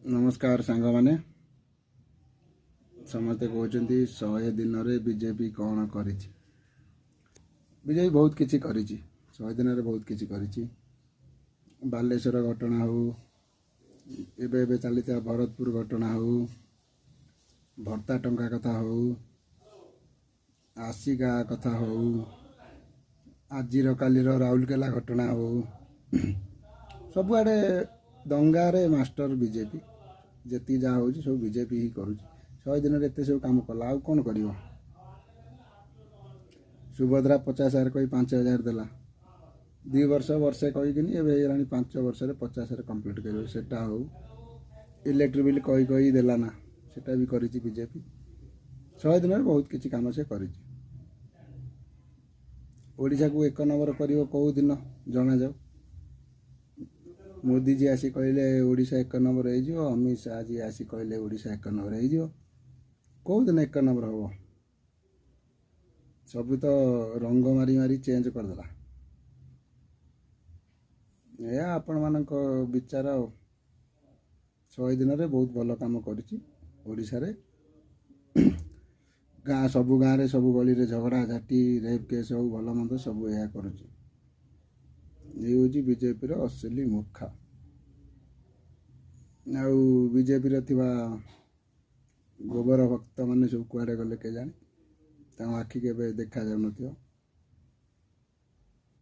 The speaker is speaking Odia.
ନମସ୍କାର ସାଙ୍ଗମାନେ। ସମସ୍ତେ କହୁଛନ୍ତି, 100 ଦିନରେ ବିଜେପି କ'ଣ କରିଛି? ବିଜେପି ବହୁତ କିଛି କରିଛି। 100 ଦିନରେ ବହୁତ କିଛି କରିଛି। ବାଲେଶ୍ୱର ଘଟଣା ହଉ, ଏବେ ଏବେ ଚାଲିଥିବା ଭରତପୁର ଘଟଣା ହଉ, ଭତ୍ତା ଟଙ୍କା କଥା ହଉ, ଆସିକା କଥା ହଉ, ଆଜିର କାଲିର ରାଉରକେଲା ଘଟଣା ହଉ, ସବୁଆଡ଼େ ଦଙ୍ଗାରେ ମାଷ୍ଟର ବିଜେପି। ଯେତିକି ଯାହା ହେଉଛି, ସବୁ ବିଜେପି ହିଁ କରୁଛି। 100 ଦିନରେ ଏତେ ସବୁ କାମ କଲା, ଆଉ କ'ଣ କରିବ? ସୁଭଦ୍ରା 50,000 କହି 5,000 ଦେଲା। 2 ବର୍ଷ, ବର୍ଷେ କହିକିନି ଏବେ ହେଇଗଲାଣି 5 ବର୍ଷରେ 50,000 କମ୍ପ୍ଲିଟ୍ କରିବ। ସେଟା ହଉ, ଇଲେକ୍ଟ୍ରିକ୍ ବିଲ୍ କହି କହି ଦେଲା ନା, ସେଟା ବି କରିଛି ବିଜେପି। 100 ଦିନରେ ବହୁତ କିଛି କାମ ସେ କରିଛି। ଓଡ଼ିଶାକୁ ଏକ ନମ୍ବର କରିବ କେଉଁ ଦିନ ଜଣାଯାଉ। ମୋଦିଜୀ ଆସି କହିଲେ ଓଡ଼ିଶା ଏକ ନମ୍ବର ହେଇଯିବ। ଅମିତ ଶାହାଜୀ ଆସି କହିଲେ ଓଡ଼ିଶା ଏକ ନମ୍ବର ହେଇଯିବ। କେଉଁ ଦିନ ଏକ ନମ୍ବର ହେବ? ସବୁ ତ ରଙ୍ଗ ମାରି ମାରି ଚେଞ୍ଜ କରିଦେଲା। ଏହା ଆପଣମାନଙ୍କ ବିଚାର। ଆଉ 100 ଦିନରେ ବହୁତ ଭଲ କାମ କରିଛି ଓଡ଼ିଶାରେ। ଗାଁ, ସବୁ ଗାଁରେ, ସବୁ ଗଳିରେ ଝଗଡ଼ା ଝାଟି, ରେପ୍ କେସ୍ ହଉ, ଭଲ ମନ୍ଦ ସବୁ ଏହା କରୁଛି। ଇଏ ହେଉଛି ବିଜେପିର ଅସଲି ମୁଖା। ଆଉ ବିଜେପିର ଥିବା ଗୋବର ଭକ୍ତମାନେ ସବୁ କୁଆଡ଼େ ଗଲେ କେଜାଣି? ତାଙ୍କ ଆଖି କେବେ ଦେଖାଯାଉନଥିବ।